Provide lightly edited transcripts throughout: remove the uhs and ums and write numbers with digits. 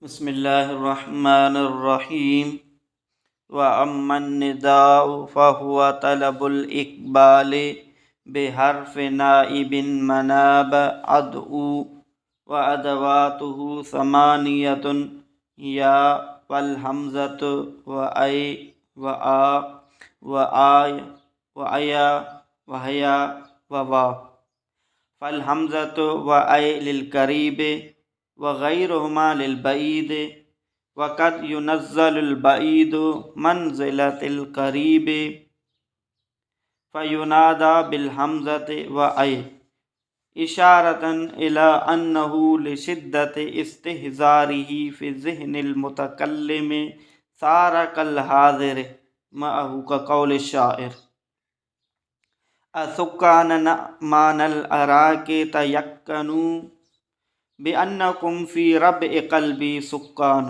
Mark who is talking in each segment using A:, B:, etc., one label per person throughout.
A: بسم الله الرحمن الرحيم واما النداء فهو طلب الاقبال بحرف نائب مناب ادعو وادواته ثمانيه يا والهمزه واي وآ وآي وأيا وهيا ووا فالهمزة وأي للقريب وغيرهما للبعيد وقد ينزل البعيد منزلة القريب فينادى بالهمزة وأي إشارة إلى أنه لشدة استهزاره في ذهن المتكلم صار كالحاضر معه كقول الشاعر اسڪان نعمان العراق تيقنوا بانڪم في ربع قلبي سڪان.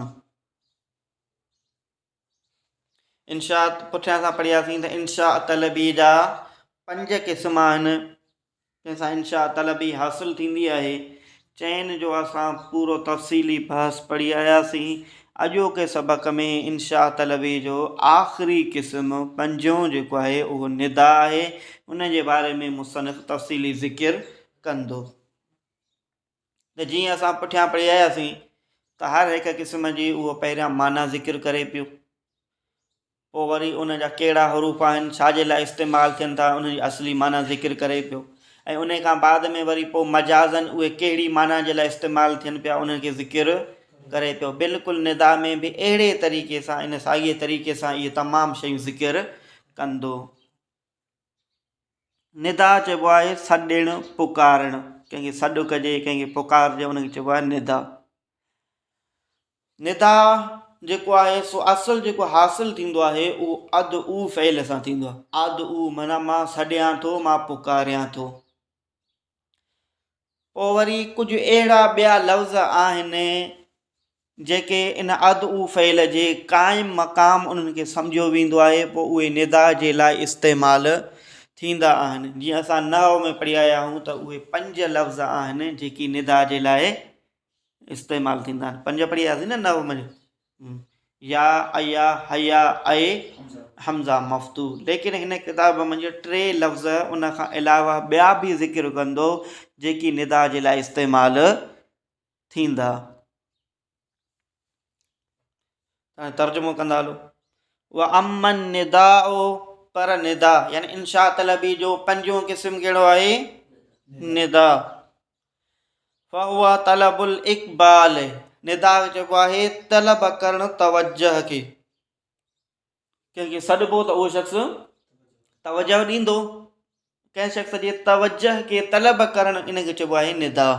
A: انشاء پٺيان اسان پڙهياسين ته انشاء طلبي جا پنج قسم آهن جنهن سان انشاء طلبي حاصل ٿيندي آهي. چئن جو اسان پورو تفصيلي بحث پڙهي آياسين. اڄوڪي سبق ۾ انشاء طلبي جو آخري قسم پنجون جيڪو آهي اهو ندا آهي ان جي باري ۾ مصنف تفصيلي ذڪر ڪندو. ته جيئن اسان پٺيان پڙهي آياسين ته هر هڪ قسم جي اهو پهريان معنيٰ ذڪر ڪري پيو. پوء وري ان جا ڪهڙا حروف آهن، ڇا جي لاء استعمال ٿين ٿا، انهن جي اصلي معنيٰ ذڪر ڪري پيو ۽ انهي کان بعد ۾ وري پوء مجازاً اهي ڪهڙي معنيٰ جي لاء استعمال ٿين پيا انهن کي ذڪر ڪري پيو. بلڪل ندا ۾ به اهڙي طريقي سان ان ساڳئي طريقي سان اهي تمام شيون ذڪر ڪندو. ندا چئبو آهي سڏڻ، پڪارڻ، ڪنهن کي سڏ ڪجي، ڪنهن کي پڪارجي ان کي چئبو آهي ندا. ندا جيڪو آهي سو اصل جيڪو حاصل ٿيندو آهي اهو ادعو فعل سان ٿيندو آهي. ادعو معنيٰ مان سڏيان ٿو، مان پڪاريان ٿو. پوء وري ڪجهه اهڙا ٻيا لفظ آهن جيڪي ان ادعو فعل جي قائم مقام انهن کي سمجهيو ويندو آهي پوء اهي ندا جي لاء استعمال ٿيندا آهن جيئن اسان نحو ۾ پڙهي آيا آهيون ته اهي پنج لفظ آهن جيڪي ندا جي لاء استعمال ٿيندا آهن پنج پڙهي آياسين نه نحو ۾ يا ايا حيا اي حمزه مفتوح ليڪن هن ڪتاب منجهه ٽي لفظ ان کان علاوه ٻيا به ذڪر ڪندو جيڪي ندا جي لاء استعمال ٿيندا. ترجمو ڪندا هلو واما النداء پر ندا يعني انشاء طلبي جو پنجون قسم ڪهڙو آهي ندا فهو طلب الاقبال ندا چئبو آهي طلب ڪرڻ توجه کي ڪنهن کي سڏبو ته اهو شخص توجه ڏيندو ڪنهن شخص جي توجه کي طلب ڪرڻ ان کي چئبو آهي ندا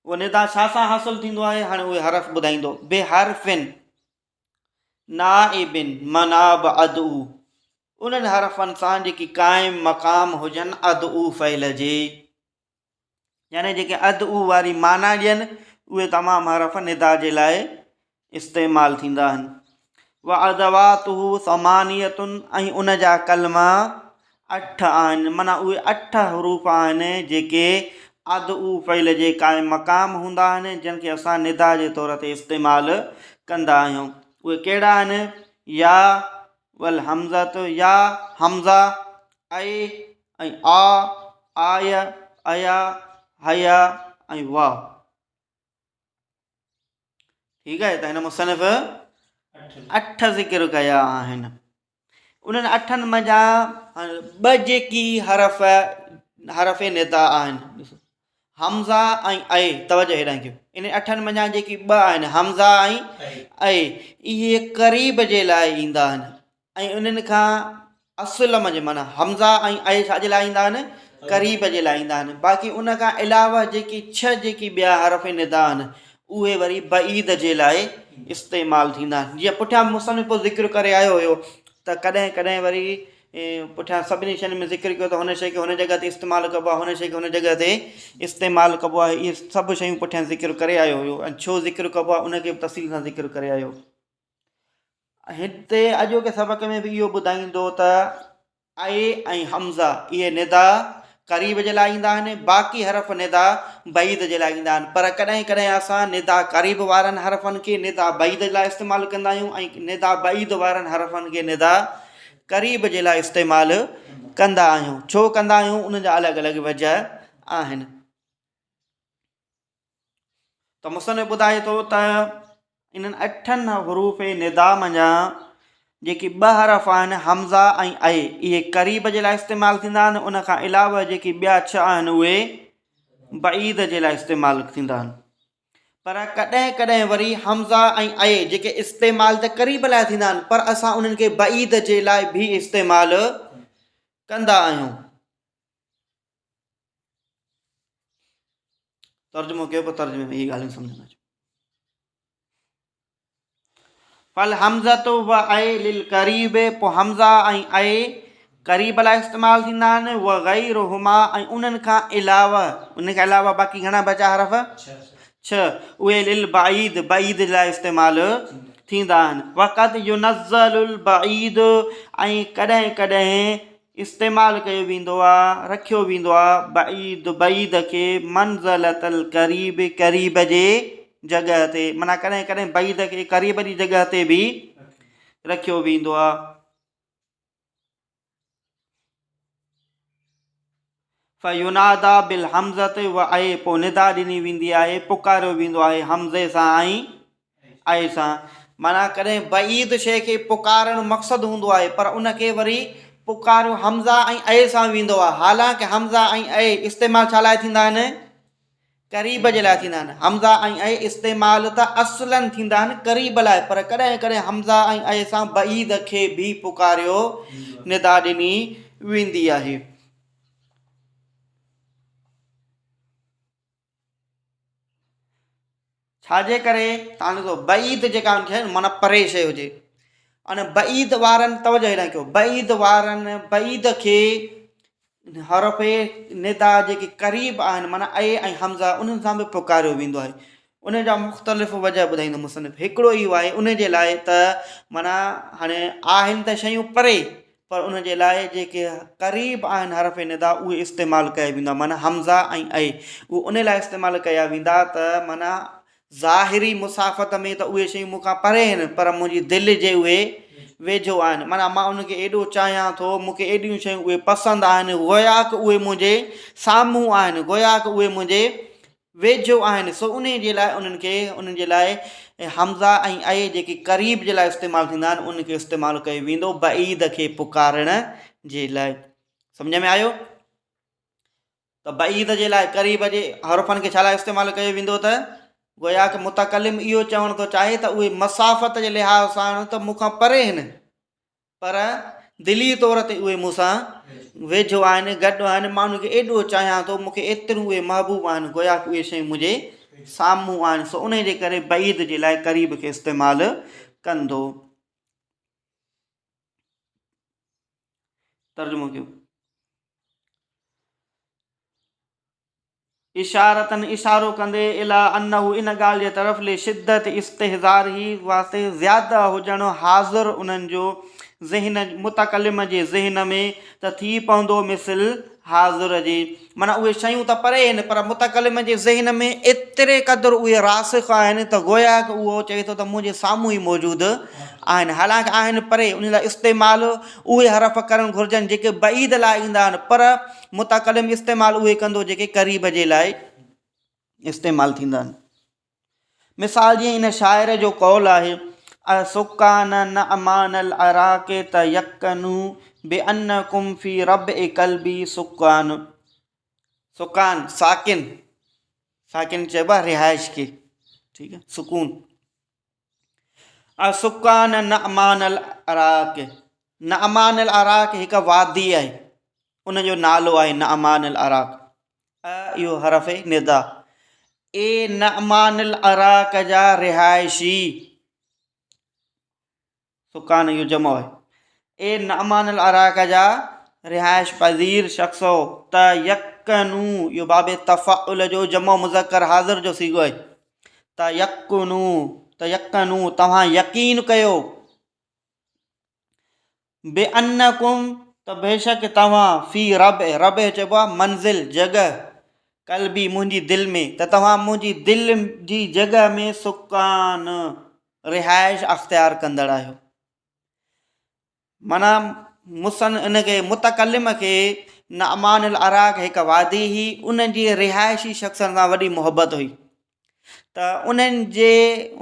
A: اهو ندا ڇا سان حاصل ٿيندو آهي هاڻي اهي حرف ٻڌائيندو بحرفن نائب مناب ادعو انهن حرفن سان جيڪي قائم مقام هجن ادعو فعل جي يعني جيڪي ادعو واري معنيٰ ڏين اهي تمام حرف ندا جي لاء استعمال ٿيندا آهن وادواته ثمانية ۽ ان جا ڪلما اٺ آهن معنيٰ اهي اٺ حروف آهن جيڪي ادعو فعل جي قائم مقام هوندا آهن جن کي اسان ندا جي طور تي استعمال ڪندا آهيون اهي ڪهڙا آهن يا والهمزة يا حمزه اي ۽ آ، آء، ايا، هيا ۽ وا. ٺيڪ آهي ته هن مصنف اٺ ذڪر ڪيا آهن. انهن اٺن منجهان ٻه جيڪي حرف حرف ندا آهن حمزه ۽ اي توجه هيڏانهن ڪيو انهن اٺن منجهان جيڪي ٻه آهن حمزه ۽ اي اهي قريب جي لاء ايندا آهن ۽ انهن کان اصل منجهه معنيٰ حمزه ۽ اي ڇا جي لاء ايندا آهن قريب جي لاء ايندا آهن باقي ان کان علاوه جيڪي ڇهه جيڪي ٻيا حرف ندا آهن اهي وري بعيد جي لاء استعمال ٿيندا آهن جيئن پٺيان مصنف پوء ذڪر ڪري آيو هيو ته ڪڏهن ڪڏهن وري پٺيان سڀني شين ۾ ذڪر ڪيو ته هن شيء کي هن جڳهه تي استعمال ڪبو آهي هن شيء کي هن جڳهه تي استعمال ڪبو آهي اهي سڀ شيون پٺيان ذڪر ڪري آيو هيو ۽ ڇو ذڪر ڪبو آهي ان کي به تفصيل سان ذڪر ڪري آيو هتي اڄوڪي سبق ۾ به اهو ٻڌائيندو ته اي ۽ حمزه اهي ندا قريب جي لاء ايندا آهن، باقي حرف ندا بعيد جي لاء ايندا آهن. پر ڪڏهن ڪڏهن اسان ندا قريب وارن حرفن کي ندا بعيد جي لاء استعمال ڪندا آهيون ۽ ندا بعيد وارن حرفن کي ندا قريب جي لاء استعمال ڪندا آهيون. ڇو ڪندا آهيون ان جا الڳ الڳ وجه آهن. ته مصنف ٻڌائي ٿو ته انهن اٺن حروف ندا منجهان جيڪي ٻه حرف آهن همزه ۽ اي اهي قريب جي لاء استعمال ٿيندا آهن ان کان علاوه جيڪي ٻيا ڇهه آهن اهي بعيد جي لاء استعمال ٿيندا آهن پر ڪڏهن ڪڏهن وري همزه ۽ اي جيڪي استعمال ته قريب لاء ٿيندا آهن پر اسان انهن کي بعيد جي لاء به استعمال ڪندا آهيون ترجمو ڪيو پوء ترجمي ۾ اهي ڳالهيون سمجھ ۾ اچن فالحمزة و اي للقريب پوء حمزه ۽ اي قريب لاء استعمال ٿيندا آهن و غيرهما ۽ انهن کان علاوه ان کان علاوه باقي گهڻا بچا حرف ڇهه اهي للبعيد بعيد لاء استعمال ٿيندا آهن وقد ينزل البعيد ۽ ڪڏهن ڪڏهن استعمال ڪيو ويندو آ، رکيو ويندو آ، بعيد، بعيد کي منزلة القريب، قريب جي جڳهه تي، معنيٰ ڪڏهن ڪڏهن بعيد کي قريب جي جڳهه تي به رکيو ويندو آ. فينادى بالهمزة و اي پوء ندا ڏني ويندي آهي، پڪاريو ويندو آهي همزي سان ۽ اي سان. معنيٰ ڪڏهن بعيد شيء کي پڪارڻ مقصد هوندو آهي پر ان کي وري پڪاريو همزه ۽ اي سان ويندو آهي حالانڪ همزه ۽ اي استعمال ڇا لاء ٿيندا آهن؟ قريب جي لاء ٿيندا آهن. همزه ۽ اي استعمال ته اصلاً ٿيندا آهن قريب لاء پر ڪڏهن ڪڏهن همزه ۽ اي سان بعيد کي به پڪاريو ندا ڏني ويندي آهي. ڇا جي ڪري تان ڏسو بعيد جيڪا شيء معنيٰ پري شيء هجي ان بعيد وارن توجه هيڏانهن ڪيو بعيد وارن بعيد کي حرف ندا جيڪي قريب آهن معنيٰ اي ۽ حمزه انهن سان به پڪاريو ويندو آهي ان جا مختلف وجه ٻڌائيندو مصنف هڪڙو اهو آهي ان جي لاء ته معنيٰ هاڻي آهن ته شيون پري پر ان جي لاء جيڪي قريب آهن حرف ندا اهي استعمال ڪيا ويندا معنيٰ همزه ۽ اي اهي ان لاء استعمال ڪيا ويندا ته معنيٰ ظاهري مسافت ۾ ته اهي شيون مون کان پري آهن پر منهنجي دل جي اهي ويجهو آهن معنيٰ مان ان کي ايڏو چاهيان ٿو مون کي ايڏيون شيون اهي پسند آهن گوياڪ اهي منهنجي سامهون آهن گوياڪ اهي منهنجي ويجهو آهن سو انهي جي لاء انهن کي انهن جي لاء همزه ۽ اي جيڪي قريب جي لاء استعمال ٿيندا آهن ان کي استعمال ڪيو ويندو بعيد کي پڪارڻ جي لاء سمجھ ۾ آيو ته بعيد جي لاء قريب جي حرفن کي ڇا لاء استعمال ڪيو ويندو ته گويا ڪه متڪلم اهو چوڻ ٿو چاهي ته اهي مسافت جي لحاظ سان ته مون کان پري آهن پر دلي طور تي اهي مون سان ويجهو آهن، گڏ آهن، مان انهن کي ايڏو چاهيان ٿو، مون کي ايتريون اهي محبوب آهن، گويا ڪه اهي شيون منهنجي سامهون آهن، سو انهي جي ڪري بعيد جي لاء قريب کي استعمال ڪندو. ترجمو ڪيو. اشارةً اشارو ڪندي الي انه ان ڳالهه جي طرف لشدة استحضاره واسطي زياده هجڻ حاضر انهن جو ذهن متڪلم جي ذهن ۾ ته ٿي پوندو مثل حاضر جي معنيٰ اهي شيون ته پري آهن پر متڪلم جي ذهن ۾ ايتري قدر اهي راسخ آهن ته گويا ڪه اهو چئي ٿو ته منهنجي سامهون ئي موجود آهن حالانڪ آهن پري ان لاء استعمال اهي حرف ڪرڻ گهرجن جيڪي بعيد لاء ايندا آهن پر متڪلم استعمال اهي ڪندو جيڪي قريب جي لاء استعمال ٿيندا آهن. مثال جيئن ان شاعر جو قول آهي، سڪان نعمان العراق تيقنوا بانڪم في ربع قلبي سڪان. سڪان ساڪن، ساڪن چئبو آهي رهائش کي، ٺيڪ آهي، سڪون. سڪان نعمان العراق، نعمان العراق هڪ وادي آهي ان جو نالو آهي نعمان العراق. اهو حرف ندا. اي نعمان العراق جا رهائشي، سڪان اهو جمع آهي. اي نعمان العراق جا رهائش پذير شخصو تيقنو اهو باب تفعل جو جمع مذڪر حاضر جو صيغو آهي. تيقنو تيقنو توهان يقين ڪيو بانڪم ته بيشڪ توهان في ربع، ربع چئبو آهي منزل، جڳهه، قلبي منهنجي دل ۾، ته توهان منهنجي دل جي جڳهه ۾ سڪان، رهائش اختيار ڪندڙ آهيو. معنيٰ مصن ان کي متڪلم کي نعمان العراق هڪ وادي هئي ان جي رهائشي شخصن سان وڏي محبت هئي ته انهن جي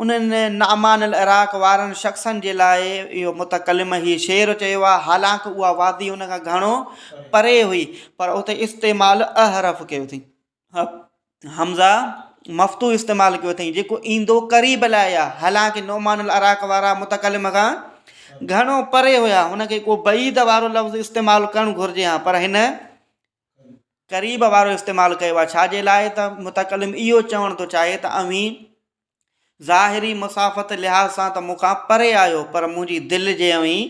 A: انهن نعمان العراق وارن شخصن جي لاء اهو متڪلم هي شعر چيو آهي حالانڪ اها وادي ان کان گهڻو پري هئي پر اتي استعمال احرف ڪيو اٿئي همزه مفتوح استعمال ڪيو اٿئي جيڪو ايندو قريب لاء آهي حالانڪ نعمان العراق وارا متڪلم کان گهڻو پري هيا هن کي ڪو بعيد وارو لفظ استعمال ڪرڻ گهرجي ها پر هن قريب وارو استعمال ڪيو آهي ڇا جي لاء ته متڪلم اهو چوڻ ٿو چاهي ته اوهين ظاهري مسافت لحاظ سان ته مون کان پري آهيو پر منهنجي دل جي اوهين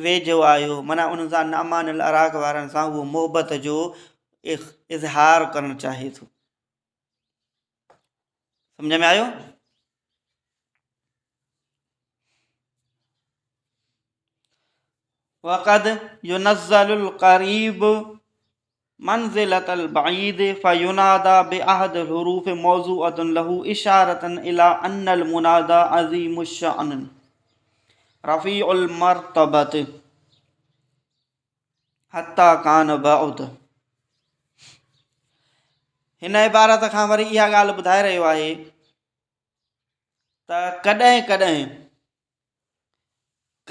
A: ويجهو آهيو معنيٰ انهن سان نعمان العراق وارن سان اهو محبت جو اظهار ڪرڻ چاهي ٿو سمجھ ۾ آيو وقد ينزل القريب منزلة البعيد فينادى بأحد الحروف موضوعة له إشارة إلى أن المنادى عظيم الشأن رفيع المرتبة حتيٰ ڪان بعد. هن عبارت کان وري اها ڳالهه ٻڌائي رهيو آهي ته ڪڏهن ڪڏهن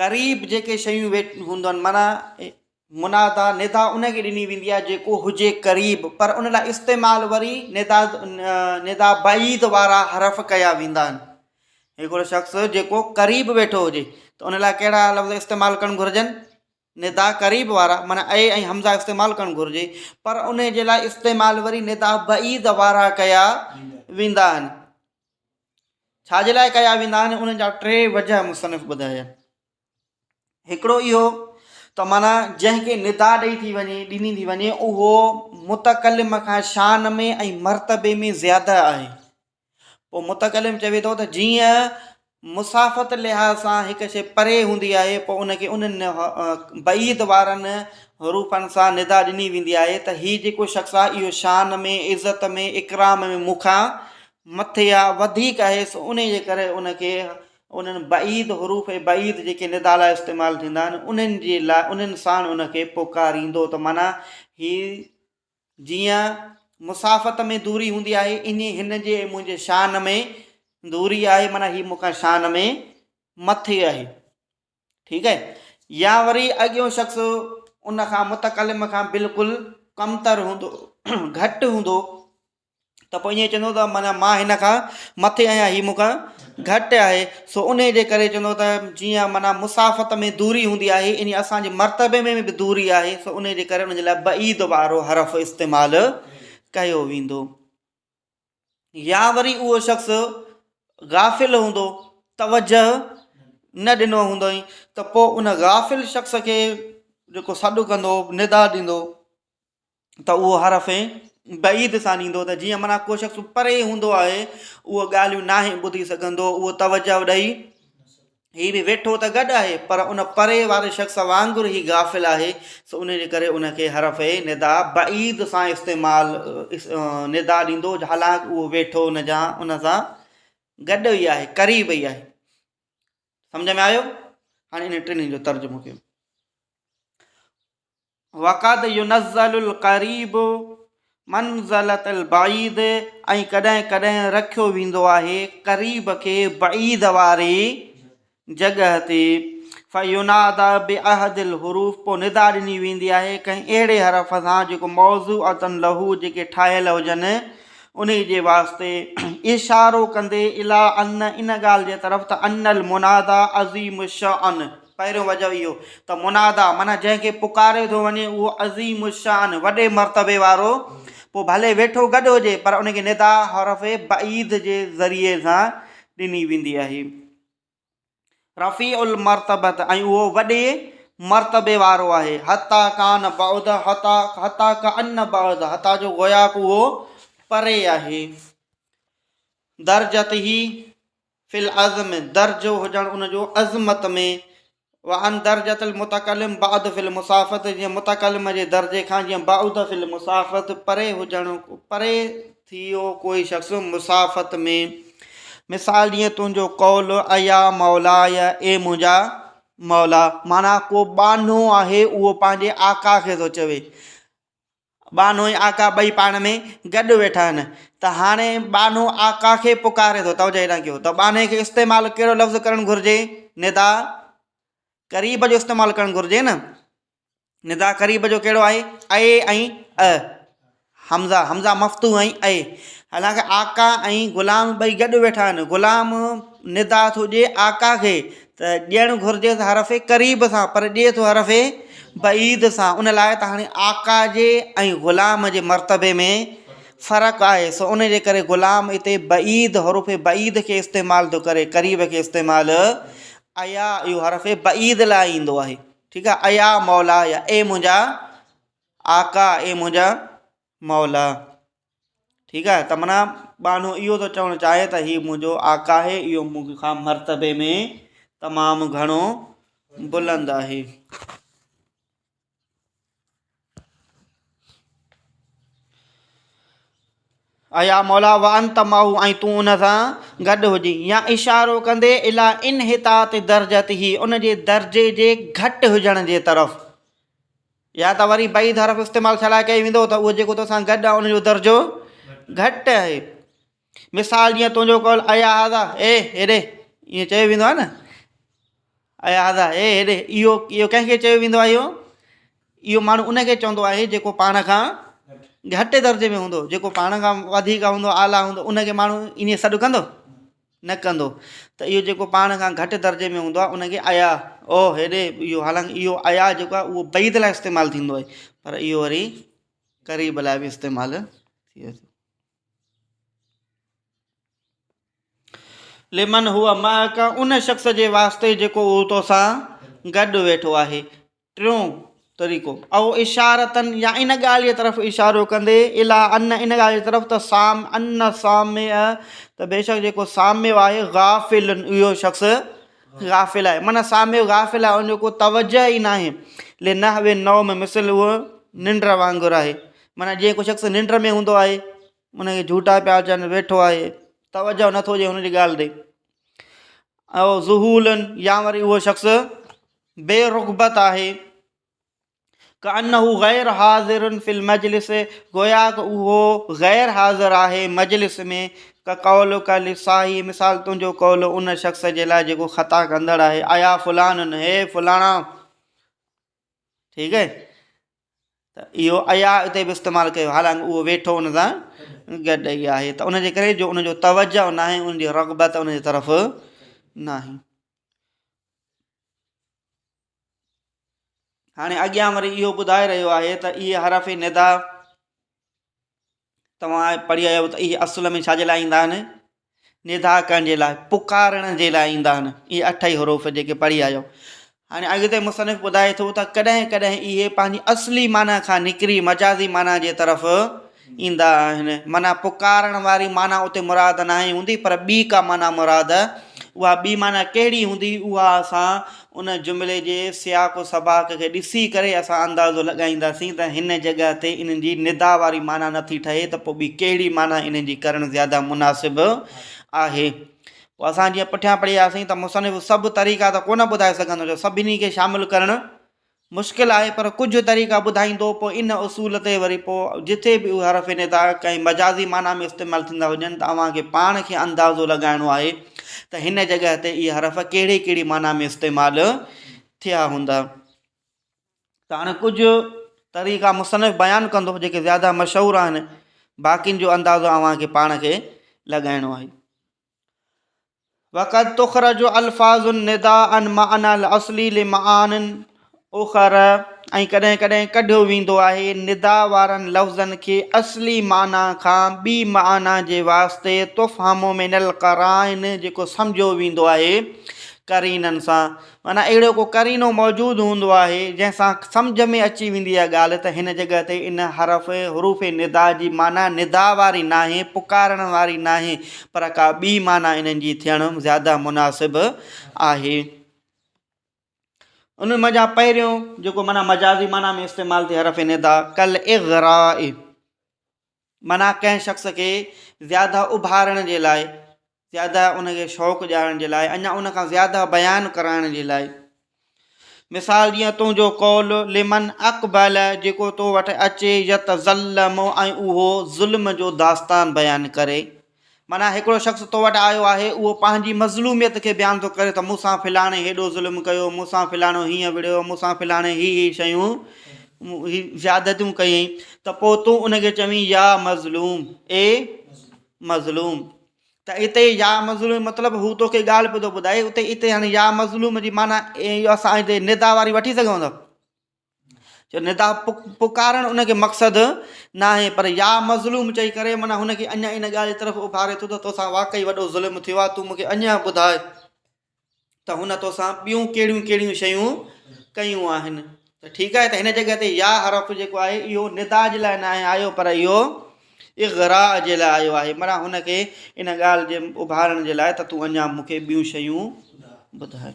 A: قريب جيڪي شيون ويٺ هونديون آهن معنيٰ منادا ندا ان کي ڏني ويندي آهي جيڪو هجي قريب پر ان لاء استعمال وري ندا ندا بعيد وارا حرف ڪيا ويندا آهن هڪڙو شخص جيڪو قريب ويٺو هجي ته ان لاء ڪهڙا لفظ استعمال ڪرڻ گهرجن ندا قريب وارا معنيٰ اي ۽ همزه استعمال ڪرڻ گهرجي پر ان جي لاء استعمال وري ندا بعيد وارا ڪيا ويندا آهن ڇا جي لاء ڪيا ويندا آهن انهن جا ٽي وجه مصنف ٻڌايا هڪڙو اهو ته معنيٰ جنهن کي ندا ڏئي ٿي وڃي ڏني ٿي وڃي اهو متڪلم کان شان ۾ ۽ مرتبي ۾ زياده آهي پوء متڪلم چوي ٿو ته جيئن مسافت لحاظ سان هڪ شيء پري هوندي آهي پوء ان کي انهن بعيد وارن حروفن سان ندا ڏني ويندي آهي ته هي جيڪو شخص آهي اهو شان ۾ عزت ۾ اڪرام ۾ مون کان مٿي آهي وڌيڪ آهي سو انهي جي ڪري ان کي انهن بعيد حروف بعيد جيڪي ندا لاء استعمال ٿيندا آهن انهن جي لاء انهن ساڻ ان کي پڪاريندو ته معنيٰ هي جيئن مسافت ۾ دوري هوندي آهي ائين هن جي ۽ منهنجي شان ۾ دوري آهي معنيٰ هي مون کان شان ۾ مٿي آهي ٺيڪ آهي يا وري اڳيون شخص ان کان متڪلم کان بلڪل ڪمتر هوندو گهٽ هوندو ته پوء ائين چوندو ته معنيٰ مان هن کان مٿي آهيان هي مون کان گهٽ آهي سو انهي جي ڪري چوندو ته جيئن معنيٰ مسافت ۾ دوري هوندي آهي انهي اسان جي مرتبي ۾ به دوري آهي سو انهي جي ڪري ان جي لاء بعيد وارو حرف استعمال ڪيو ويندو يا وري اهو شخص غافل هوندو توجه نه ڏنو هوندائين ته پوء ان غافل شخص کي جيڪو سڏ ڪندو ندا ڏيندو ته اهو حرف بعيد سان ايندو ته جيئن معنيٰ ڪو شخص پري هوندو آهي اهو ڳالهيون ناهي ٻڌي سگهندو اهو توجه ڏئي هي به ويٺو ته گڏ آهي پر ان پري واري شخص وانگر هي غافل آهي سو ان جي ڪري ان کي حرف ندا بعيد سان استعمال ندا ڏيندو حالانڪ اهو ويٺو ان جا ان سان گڏ ئي آهي قريب ئي آهي سمجھ ۾ آيو هاڻي ان ٽنهي جو ترجمو ڪيو وقد ينزل القريب منزلة البعيد ۽ ڪڏهن ڪڏهن رکيو ويندو آهي قريب کي بعيد واري جڳهه تي فينادى باحد الحروف پوء ندا ڏني ويندي آهي ڪنهن اهڙي حرف سان جيڪو موضوعة له جيڪي ٺاهيل هجن انهي جي واسطي اشارو ڪندي الي ان ان ڳالهه جي طرف ته ان المنادى عظيم الشأن پهريون وجه اهو ته مناديٰ معنيٰ جنهن کي پڪاريو ٿو وڃي اهو عظيم الشان وڏي مرتبي وارو پوء ڀلي ويٺو گڏ هجي پر ان کي ندا حرف بعيد جي ذريعي سان ڏني ويندي آهي. رفيع المرتبة ۽ اهو وڏي مرتبي وارو آهي. حتيٰ ڪان بعد حتيٰ حتيٰ ڪأن بعد حتيٰ جو گوياڪ اهو پري آهي. درجته في العزم درجو هجڻ ان جو عظمت ۾ وعن درجة المتڪلم بعد في المسافت جيئن متڪلم جي درجي کان جيئن بعد في المسافت پري هجڻ پري ٿي ويو ڪوئي شخص مسافت ۾ مثال جيئن تنهنجو قول ايا مولاي اي منهنجا مولا معنيٰ ڪو ٻانهو آهي اهو پنهنجي آقا کي ٿو چوي ٻانهو ۽ آقا ٻئي پاڻ ۾ گڏ ويٺا آهن ته هاڻي ٻانهو آقا کي پڪاري ٿو توجه هيڏانهن ڪيو ته ٻانهي کي استعمال ڪهڙو لفظ ڪرڻ گهرجي ندا قريب جو استعمال ڪرڻ گهرجي نه ندا قريب جو ڪهڙو آهي اي ۽ ا حمزه حمزه مفتوح ۽ اي حالانڪه آقا ۽ غلام ٻئي گڏ ويٺا آهن غلام ندا ٿو ڏئي آقا کي ته ڏيڻ گهرجي ته حرف قريب سان پر ڏئي ٿو حرف بعيد سان ان لاء ته هاڻي آقا جي ۽ غلام جي مرتبي ۾ فرق آهي سو ان جي ڪري غلام اتي بعيد حرف بعيد کي استعمال ٿو ڪري قريب کي استعمال ايا اهو حرف بعيد لاء ايندو آهي ٺيڪ آهي ايا مولا يا اي منهنجا آقا اي منهنجا مولا ٺيڪ آهي ته معنيٰ ٻانهو اهو ٿو چوڻ چاهي ته هي منهنجو آقا آهي اهو مون کان مرتبي ۾ تمام گهڻو بلند آهي. ايا مولا وانت معه ۽ تون ان سان گڏ هجين يا اشارو ڪندي الي انحطاط درجته ان جي درجي جي گهٽ هجڻ جي طرف يا ته وري بعيد حرف استعمال ڇا لاء ڪيو ويندو ته اهو جيڪو توسان گڏ آهي ان جو درجو گهٽ آهي مثال جيئن تنهنجو قول ايا هذا اي هيڏي ائين چيو ويندو آهي نه ايا هذا اي هيڏي اهو اهو ڪنهن کي چيو ويندو آهي اهو اهو ماڻهو ان کي چوندو آهي جيڪو پاڻ کان گهٽ درجي ۾ هوندو جيڪو پاڻ کان وڌيڪ هوندو اعليٰ هوندو ان کي ماڻهو ائين سڏ ڪندو نه ڪندو ته اهو جيڪو پاڻ کان گهٽ درجي ۾ هوندو آهي ان کي ايا، او، هيڏي، اهو حالانڪ اهو ايا جيڪو آهي اهو بعيد لاء استعمال ٿيندو آهي پر اهو وري قريب لاء به استعمال ٿئي ٿو. لمن هو معک ان شخص جي واسطي جيڪو اهو توسان گڏ ويٺو آهي. ٽيون طريقو، او اشارةً يا ان ڳالهه جي طرف اشارو ڪندي، الي ان ان ڳالهه جي طرف ته سام ان السامع ته بيشڪ جيڪو سامع آهي غافل اهو شخص غافل آهي معنيٰ سامع غافل آهي ان جو ڪو توجه ئي ناهي لنحو النوم مثل اهو ننڊ وانگر آهي معنيٰ جيئن ڪو شخص ننڊ ۾ هوندو آهي ان کي جهوٽا پيا اچن ويٺو آهي توجه نٿو ڏئي هن جي ڳالهه تي او ذهول يا وري اهو شخص بي رغبت آهي، ڪأنه غير حاضر في المجلس گويا ڪه اهو غير حاضر آهي مجلس ۾، ڪقولک للساهي مثال تنهنجو قول ان شخص جي لاء جيڪو خطا ڪندڙ آهي، ايا فلان هي فلاڻا ٺيڪ آهي ته اهو ايا اتي به استعمال ڪيو حالانڪه اهو ويٺو ان سان گڏ ئي آهي ته ان جي ڪري جو ان جو توجه ناهي ان جي رغبت ان جي طرف ناهي. هاڻي اڳيان وري اهو ٻڌائي رهيو آهي ته اهي حرف ندا توهان پڙهي آيا آهيو ته اهي اصل ۾ ڇا جي لاء ايندا آهن ندا ڪرڻ جي لاء پڪارڻ جي لاء ايندا آهن اهي اٺ ئي حروف جيڪي پڙهي آيا آهيو هاڻي اڳتي مصنف ٻڌائي ٿو ته ڪڏهن ڪڏهن اهي پنهنجي اصلي معنيٰ کان نڪري مجازي معنيٰ جي طرف ايندا آهن. معنيٰ پڪارڻ واري معنيٰ اتي مراد ناهي هوندي پر ٻي ڪا معنيٰ مراد اها ٻي معنيٰ ڪهڙي هوندي اها اسان ان جملي جي سياق و سباق کي ڏسي ڪري اسان اندازو لڳائينداسين ته هن جڳهه تي انهن جي ندا واري معنيٰ نٿي ٺهي ته پوء ٻي ڪهڙي معنيٰ انهن جي ڪرڻ زياده مناسب آهي. پوء اسان جيئن پٺيان پڙهياسين ته مصنف سڀ طريقا ته ڪونه ٻڌائي سگهندو جو سڀني کي شامل ڪرڻ مشڪل آهي پر ڪجهه طريقا ٻڌائيندو پوء ان اصول تي وري پوء جتي به اهي حرف ندا ڪنهن مجازي معنيٰ ۾ استعمال ٿيندا هجن ته اوهان کي پاڻ کي اندازو لڳائڻو آهي ته هن جڳهه تي اهي حرف ڪهڙي ڪهڙي معنيٰ ۾ استعمال ٿيا هوندا. ته هاڻي ڪجهه طريقا مصنف بيان ڪندو جيڪي زياده مشهور آهن باقين جو اندازو اوهان کي پاڻ کي لڳائڻو آهي. وقد تخرج الفاظ النداء عن معنی الاصلي لمعان اخر ۽ ڪڏهن ڪڏهن ڪڍيو ويندو آهي ندا وارن لفظن کي اصلي معنيٰ کان ٻي معنيٰ جي واسطي تفهم من القرائن جيڪو سمجهيو ويندو آهي قرينن سان معنيٰ اهڙو ڪو قرينو موجود هوندو آهي، جنهن سان سمجهه ۾ اچي ويندي آهي ڳالهه ته هن جڳهه تي ان حرف، حروف ندا، جي معنيٰ ندا واري ناهي، پڪارڻ واري ناهي، پر ڪا ٻي معنيٰ انهن جي ٿيڻ زياده مناسب آهي. ان منجهان پهريون جيڪو معنيٰ مجازي معنيٰ ۾ استعمال ٿئي حرف ندا ڪل اغراء معنيٰ ڪنهن شخص کي زياده اڀارڻ جي لاء زياده ان کي شوق ڏيارڻ جي لاء اڃا ان کان زياده بيان ڪرائڻ جي لاء مثال جيئن تنهنجو قول لمن اقبل جيڪو تو وٽ اچي يتظلم ۽ اهو ظلم جو داستان بيان ڪري معنيٰ هڪڙو شخص تو وٽ آيو آهي اهو پنهنجي مظلوميت کي بيان ٿو ڪري ته مون سان فلاڻي هيڏو ظلم ڪيو مون سان فلاڻو هيئن وڙهيو مون سان فلاڻي هي هي شيون هي زيادتيون ڪيائين ته پوء تون ان کي چوين يا مظلوم اي مظلوم ته اتي يا مظلوم مطلب هو توکي ڳالهه پيو ٿو ٻڌائي اتي اتي هاڻي يا مظلوم جي معنيٰ اهو اسان هتي ندا واري وٺي سگهون ٿا جو ندا پڪارڻ ان کي مقصد ناهي پر يا مظلوم چئي ڪري معنيٰ هن کي اڃا ان ڳالهه جي طرف اڀاري ٿو ته توسان واقعي وڏو ظلم ٿيو آهي تون مونکي اڃا ٻڌاء ته هن توسان ٻيون ڪهڙيون ڪهڙيون شيون ڪيون آهن ته ٺيڪ آهي ته هن جڳهه تي يا حرف جيڪو آهي اهو ندا جي لاء ناهي آيو پر اهو اغراء جي لاء آيو آهي معنيٰ هن کي ان ڳالهه جي اڀارڻ جي لاء ته تون اڃا مون کي ٻيون شيون ٻڌاء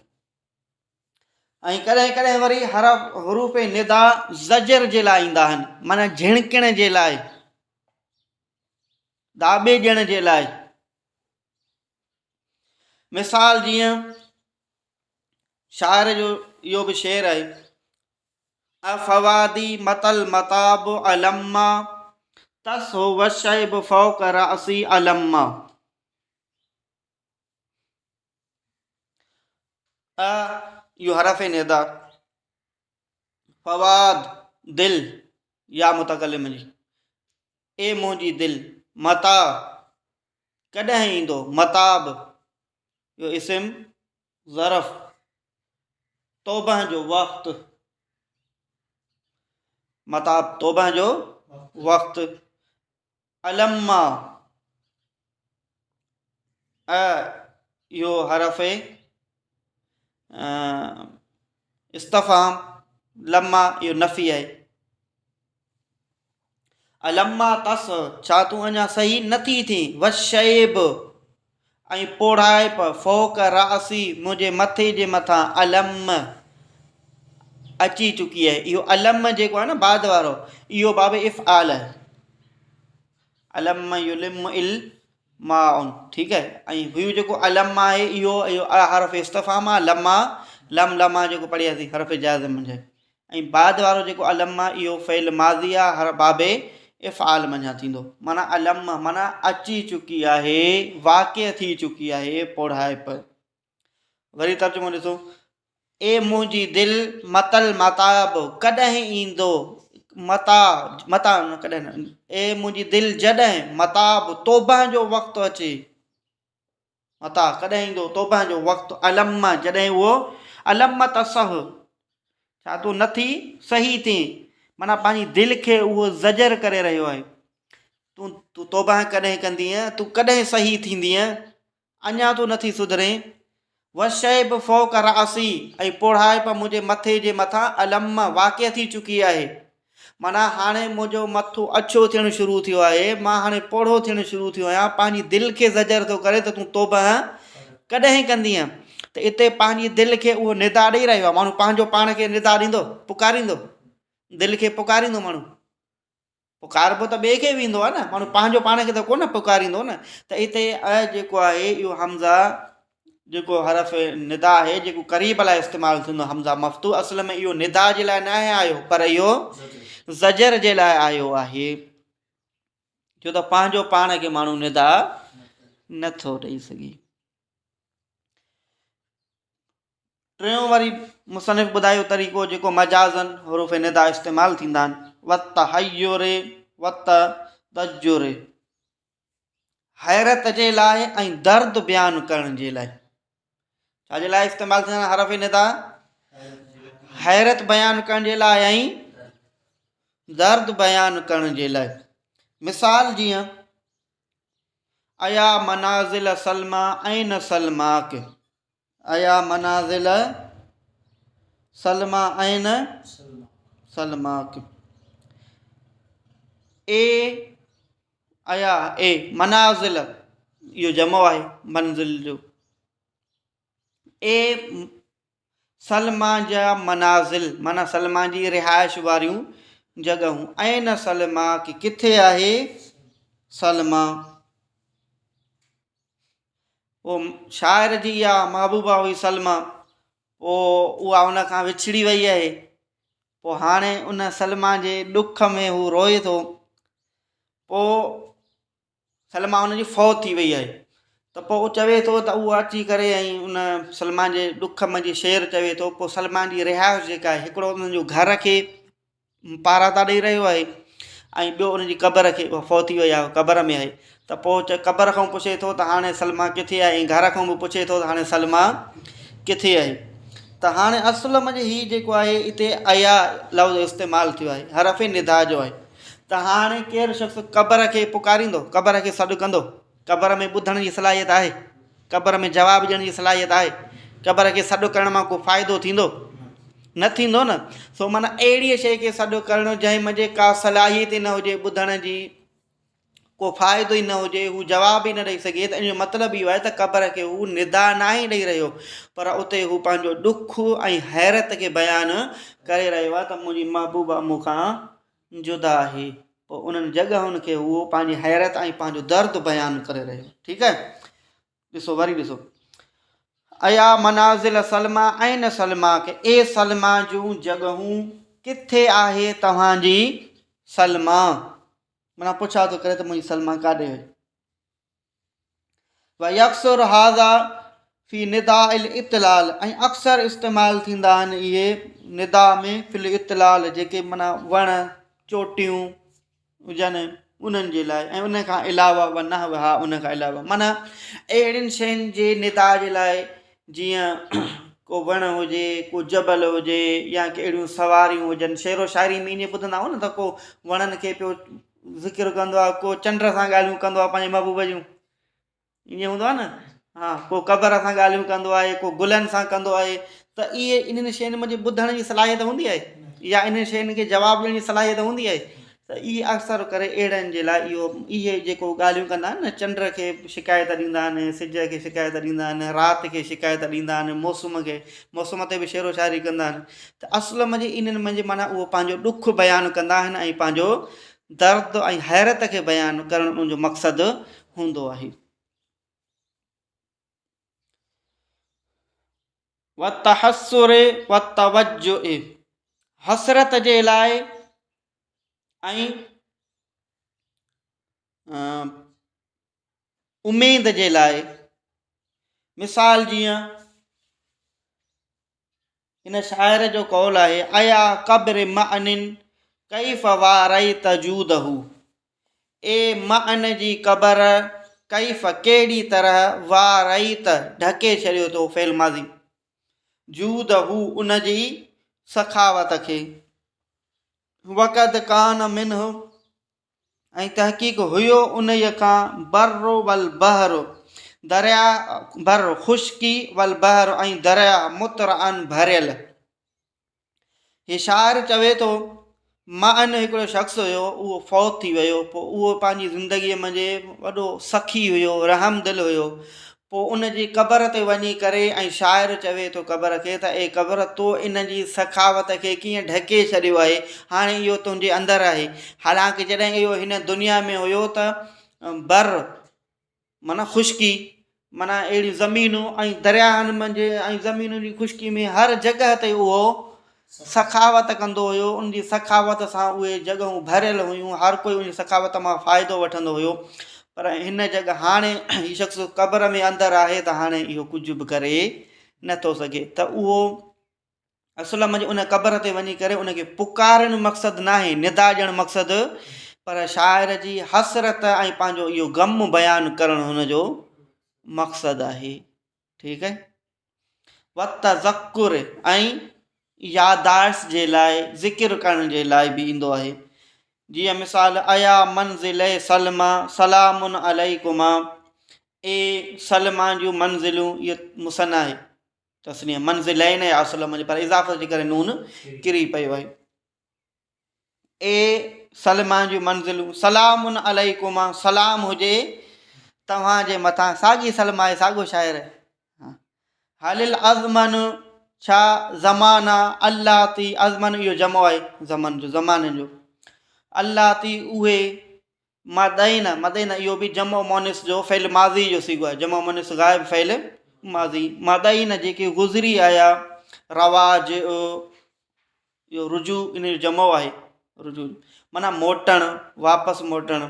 A: ۽ ڪڏهن ڪڏهن وري حرف حروف ندا زجر جي لاء ايندا آهن معنيٰ جهڻڪڻ جي لاء داٻي ڏيڻ جي لاء مثال جيئن شاعر جو اهو به شعر آهي افوادي متل متاب الما تس هو الشيب فوق راسي الما ا اهو حرف ندا فواد دل يا متڪلم جي اي منهنجي دل متا ڪڏهن ايندو متاب جو اسم ظرف توبه جو وقت متاب توبه جو وقت الما ا اهو حرف استفهام لما اهو نفي آهي الما تس ڇا تون اڃا صحيح نه ٿي ٿين والشيب ۽ پوڙهائپ فوق راسي منهنجي مٿي جي مٿان الم اچي چڪي آهي اهو الم جيڪو آهي نه بعد وارو اهو باب افعال آهي الم يلم ال ماء ٺيڪ آهي ۽ هيو جيڪو الم آهي اهو اهو حرف استفهام آهي لما لم لما جيڪو پڙهياسين حرف جازم منجهه ۽ بعد وارو جيڪو الم آهي اهو فعل ماضي آهي هر باب افعال منجهان ٿيندو معنيٰ الم معنيٰ اچي چڪي آهي واقع ٿي چڪي آهي پوڙهائپ وري ترجمو ڏسو اي منهنجي دل متل متاب ڪڏهن ايندو متا متا ڪڏهن اي منهنجي دل جڏهن متاب توبه جو وقت اچي متاع ڪڏهن ايندو توبه جو وقت الم جڏهن اهو الم تصح ڇا تون نه ٿي صحيح ٿين معنيٰ پنهنجي دل کي اهو زجر ڪري رهيو آهي تون تون توبه ڪڏهن ڪندينء تون ڪڏهن صحيح ٿيندينء اڃا تون نٿي سڌرين والشيب فوق راسي ۽ پوڙهائپ منهنجي مٿي جي مٿان الم واقع ٿي چڪي آهي معنيٰ هاڻي منهنجو مٿو اڇو ٿيڻ شروع ٿيو آهي، مان هاڻي پوڙهو ٿيڻ شروع ٿيو آهيان، پنهنجي دل کي زجر ٿو ڪري ته تون توبهه ڪڏهن ڪندينء؟ ته اتي پنهنجي دل کي اهو ندا ڏئي رهيو آهي، ماڻهو پنهنجو پاڻ کي ندا ڏيندو، پڪاريندو، دل کي پڪاريندو ماڻهو، پڪاربو ته ٻئي کي ويندو آهي نه، ماڻهو پنهنجو پاڻ کي ته ڪونه پڪاريندو نه، ته اتي ا جيڪو آهي اهو همزه جيڪو حرف ندا آهي جيڪو قريب لاء استعمال ٿيندو همزه مفتوح اصل ۾ اهو ندا جي لاء ناهي آيو پر اهو زجر جي لاء آيو آهي ڇو ته پنهنجو پاڻ کي ماڻهو ندا نٿو ڏئي سگهي ٽيون وري مصنف ٻڌايو طريقو جيڪو مجازن حروف ندا استعمال ٿيندا آهن وتحير وتضجر حيرت جي لاء ۽ درد بيان ڪرڻ جي لاء ڇا جي لاء استعمال ٿيندا حرف ندا حيرت بيان ڪرڻ جي لاء ۽ درد بيان ڪرڻ جي لاء مثال جيئن ايا منازل سلميٰ اين سلماڪ ايا منازل سلميٰ اين سلماڪ اي ايا اي منازل اهو جمع آهي منزل جو اي سلميٰ جا منازل معنيٰ سلميٰ جي رهائش واريون جڳهون. اين سلميٰ ڪي ڪٿي آهي سلميٰ. پوء شاعر جي اها محبوبه هئي سلميٰ، پوء اها ان کان وڇڙي وئي آهي. پوء هاڻي ان سلميٰ جي ڏک ۾ هو روئي ٿو. پوء سلميٰ ان جي فوت ٿي وئي آهي ته پوء هو چوي ٿو ته اهو اچي ڪري ۽ ان سلميٰ جي ڏک منجهه شعر چوي ٿو پوء سلميٰ جي رهائش جيڪا آهي هڪڙو ان جو گهر کي پاراتا ڏئي رهيو آهي ۽ ٻيو ان جي قبر کي اها فوت ٿي وئي آهي قبر ۾ آهي ته پوء قبر کان پڇي ٿو ته هاڻي سلميٰ ڪٿي آهي ۽ گهر کان به پڇي ٿو ته هاڻي سلميٰ ڪٿي آهي ته هاڻي اصل منجهه هي جيڪو آهي اتي ايا لفظ استعمال ٿيو آهي حرف ندا جو آهي ته هاڻي ڪير شخص قبر کي پڪاريندو، قبر کي سڏ ڪندو؟ قبر ۾ ٻڌڻ جي صلاحيت آهي؟ قبر ۾ جواب ڏيڻ جي صلاحيت آهي؟ قبر کي سڏ ڪرڻ مان ڪو فائدو ٿيندو؟ نه ٿيندو نه. سو معنيٰ اهڙيء شيء کي سڏ ڪرڻ جنهن منجهه ڪا صلاحيت ئي نه هجي ٻڌڻ جي، ڪو فائدو ئي نه هجي، هو جواب ئي نه ڏئي سگهي ته ان جو مطلب اهو آهي ته قبر کي هو ندا ناهي ڏئي رهيو پر اتي هو پنهنجو ڏک ۽ حيرت کي بيان ڪري رهيو آهي ته منهنجي محبوبه مون کان جدا آهي. پوء انهن جڳهن کي هو پنهنجي حيرت ۽ پنهنجو درد بيان ڪري رهيو. ٺيڪ آهي. ڏسو وري ڏسو. ايا منازل سلميٰ اين سلميٰ ڪي اي سلميٰ جون جڳهون ڪٿي آهي توهان جي سلميٰ. معنيٰ پڇا ٿو ڪري ته منهنجي سلميٰ ڪاڏي وئي. ويڪثر هذا في نداء الاطلال ۽ اڪثر استعمال ٿيندا آهن اهي ندا ۾ في الاطلال جيڪي معنيٰ وڻ چوٽيون هجن انهن جي لاء ۽ ان کان علاوه ونحوها ان کان علاوه معنيٰ اهڙين شين جي ندا جي لاء جيئن ڪو وڻ هجي ڪو جبل هجي يا ڪي اهڙيون سواريون هجن شعر و شاعري ۾ ائين ٻڌندا آهيون نه ته ڪو وڻن کي پيو ذڪر ڪندو آهي ڪو چنڊ سان ڳالهيون ڪندو آهي پنهنجي محبوب جون ائين هوندو آهي نه ها ڪو قبر سان ڳالهيون ڪندو آهي ڪو گلن سان ڪندو آهي ته اهي انهن شين منجهه ٻڌڻ جي صلاحيت هوندي آهي يا انهن شين کي جواب ڏيڻ جي صلاحيت هوندي آهي ته اهي اڪثر ڪري اهڙن جي لاء اهو اهي جيڪو ڳالهيون ڪندا آهن نه چنڊ کي شڪايت ڏيندا آهن سج کي شڪايت ڏيندا آهن رات کي شڪايت ڏيندا آهن موسم کي موسم تي به شعر و شاعري ڪندا آهن ته اصل منجهه انهن منجهه معنيٰ اهو پنهنجو ڏک بيان ڪندا آهن ۽ پنهنجو درد ۽ حيرت کي بيان ڪرڻ ان جو مقصد هوندو آهي. والتحسر والتوجع حسرت جي لاء ۽ اميد جي لاء مثال جيئن هن شاعر جو قول آهي، ايا قبر معن ڪيف واريت جوده اي معن جي قبر ڪيف ڪهڙي طرح واريت ڍڪي ڇڏيو تو فعل ماضي جوده ان جي سخاوت کي وقد ڪان منه ۽ تحقيق هيو انهيء کان بر والبحر درياء بر خشڪي والبحر ۽ درياء مطرعا ڀريل. هي شاعر چوي ٿو معن هڪڙو شخص هيو اهو فوت ٿي ويو پوء اهو پنهنجي زندگيء منجهه وڏو سخي هيو رحم دل هيو پوء ان جي قبر تي وڃي ڪري ۽ شاعر چوي ٿو قبر کي ته اي قبر تو ان جي سخاوت کي ڪيئن ڍڪي ڇڏيو آهي، هاڻي اهو تنهنجي اندر آهي. حالانڪ جڏهن اهو هن دنيا ۾ هيو ته بر معنيٰ خشڪي معنيٰ اهڙيون زمينون ۽ درياهن منجهه ۽ زمينن جي خشڪي ۾ هر جڳهه تي اهو سخاوت ڪندو هيو، ان جي سخاوت سان اهي جڳهون ڀريل هيون، هر ڪوئي ان جي سخاوت مان فائدو وٺندو هيو، پر هن جڳهه هاڻي هي شخص قبر ۾ اندر آهي ته هاڻي اهو ڪجهه به ڪري نٿو سگهي ته اهو اصل ۾ ان قبر تي وڃي ڪري ان کي پڪارڻ مقصد ناهي، ندا ڏيڻ مقصد پر شاعر جي حسرت ۽ پنهنجو اهو غم بيان ڪرڻ هن جو مقصد آهي. ٺيڪ آهي. والتذڪر ۽ ياداشت جي لاء ذڪر ڪرڻ جي لاء به ايندو آهي جيئن مثال ايا منزل سلميٰ سلام عليڪما اي سلميٰ جون منزلون اهو مثنيٰ آهي تثنيه منزلين آهي اصل ۾ پر اضافت جي ڪري نون ڪري پيو آهي اي سلمان جون منزلون، سلام عليڪما، سلام هجي توهان جي مٿان، ساڳي سلما آهي، ساڳو شاعر آهي. هل الازمن، ڇا زمانا اللاتي ازمن اهو جمع آهي زمن جو زمانن جو اللاتي اهي مدين مدين اهو به جمع مؤنث جو فعل ماضي جو صيغو آهي جمع مؤنث غائب فعل ماضي مدين جيڪي گذري آيا رواج اهو رجوع ان جو جمع آهي رجوع معنيٰ موٽڻ واپس موٽڻ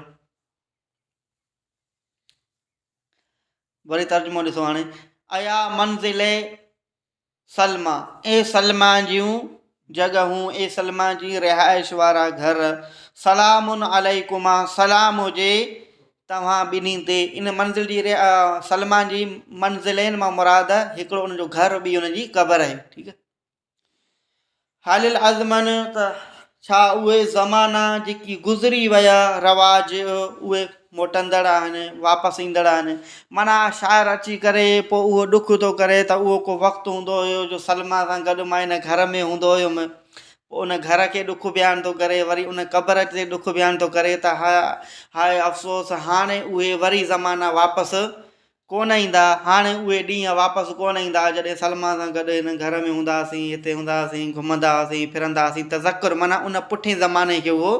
A: وري ترجمو ڏسو هاڻي ايا منزل سلميٰ اي سلميٰ جون جڳهون اي سلميٰ جي رهائش وارا گهر سلام عليڪما سلام هجي توهان ٻنهي تي ان منزل جي سلميٰ جي منزلين مان مراد هڪڙو ان جو گهر ٻي ان جي قبر آهي ٺيڪ آهي هل الازمن ته ڇا اهي زمانا جيڪي گذري ويا رواج اهي موٽندڙ آهن واپس ايندڙ آهن معنيٰ شاعر اچي ڪري پوء اهو ڏک ٿو ڪري ته اهو ڪو وقت هوندو هيو جو سلميٰ سان گڏ مان ان گهر ۾ هوندو هيم پوء ان گهر کي ڏک بيان ٿو ڪري وري ان قبر تي ڏک بيان ٿو ڪري ته هاء افسوس هاڻي اهي وري زمانا واپس ڪونه ايندا، هاڻي اهي ڏينهن واپس ڪونه ايندا، جڏهن سلميٰ سان گڏ هن گهر ۾ هوندا هئاسين، هتي هوندا هئاسين، گهمندا هئاسين، ڦرندا هئاسين، تذڪر معنيٰ ان پٺئين زماني کي اهو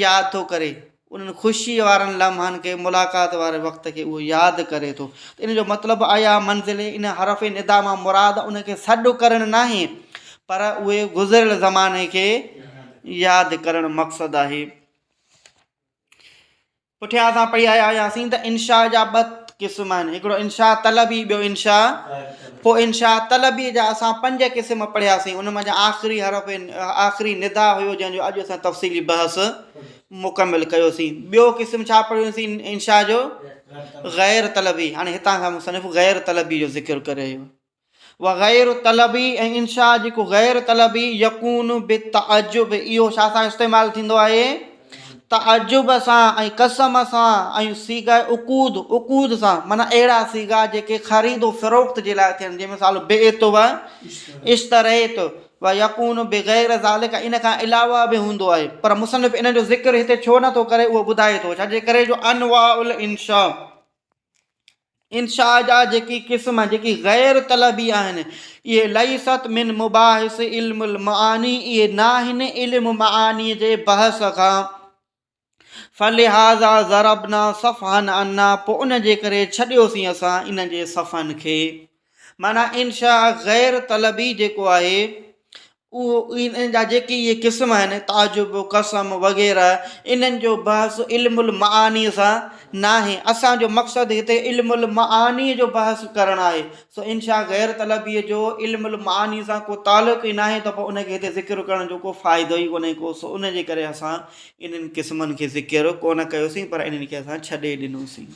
A: ياد ٿو ڪري، انهن خوشيء وارن لمحن کي، ملاقات واري وقت کي اهو ياد ڪري ٿو. ته ان جو مطلب ايا منزل ان حرف ندا مان مراد ان کي سڏ ڪرڻ ناهي، پر اهي گذريل زماني کي ياد ڪرڻ مقصد آهي. پٺيان اسان پڙهي آيا هياسين ته انشاء جا ٻه قسم آهن هڪڙو انشاء طلبي ٻيو انشاء پوء انشاء طلبي جا اسان پنج قسم پڙهياسين ان منجهان آخري حرف آخري ندا هيو جنهن جو اڄ اسان تفصيلي بحث مڪمل ڪيوسين ٻيو قسم ڇا پڙهيوسين انشاء جو غير طلبي هاڻي هتان کان مصنف غير طلبي جو ذڪر ڪري رهيو وغير طلبي ۽ انشاء جيڪو غير طلبي يڪون بالتعجب اهو ڇا سان استعمال ٿيندو آهي تعجب سان ۽ قسم سان ۽ صيغه عقود عقود سان معنيٰ اهڙا صيغا جيڪي خريد و فروخت جي لاء ٿين جنهن مثال بعت و اشتريت و يڪون بغير ذلڪ ان کان علاوه به هوندو آهي پر مصنف ان جو ذڪر هتي ڇو نٿو ڪري اهو ٻڌائي ٿو ڇا جي ڪري جو انواع الانشاء انشاء جا جيڪي قسم جيڪي غير طلبي آهن اهي ليست من مباحث علم المعاني اهي ناهن علم معاني جي بحث کان فلهذا ضربنا صفحا عنا پوء ان جي ڪري ڇڏيوسين اسان ان جي صفحن کي معنيٰ انشاء غير طلبي جيڪو آهي اهو انهن جا جيڪي اهي قسم آهن تعجب، قسم وغيره انهن جو بحث علم المعاني سان ناهي. اسان جو مقصد هتي علم المعاني جو بحث ڪرڻ آهي. سو انشاء غير طلبيء جو علم المعاني سان ڪو تعلق ئي ناهي ته پوء ان کي هتي ذڪر ڪرڻ جو ڪو فائدو ئي ڪونهي ڪو سو ان جي ڪري اسان انهن قسمن کي ذڪر ڪونه ڪيوسين پر انهن کي اسان ڇڏي ڏنوسين.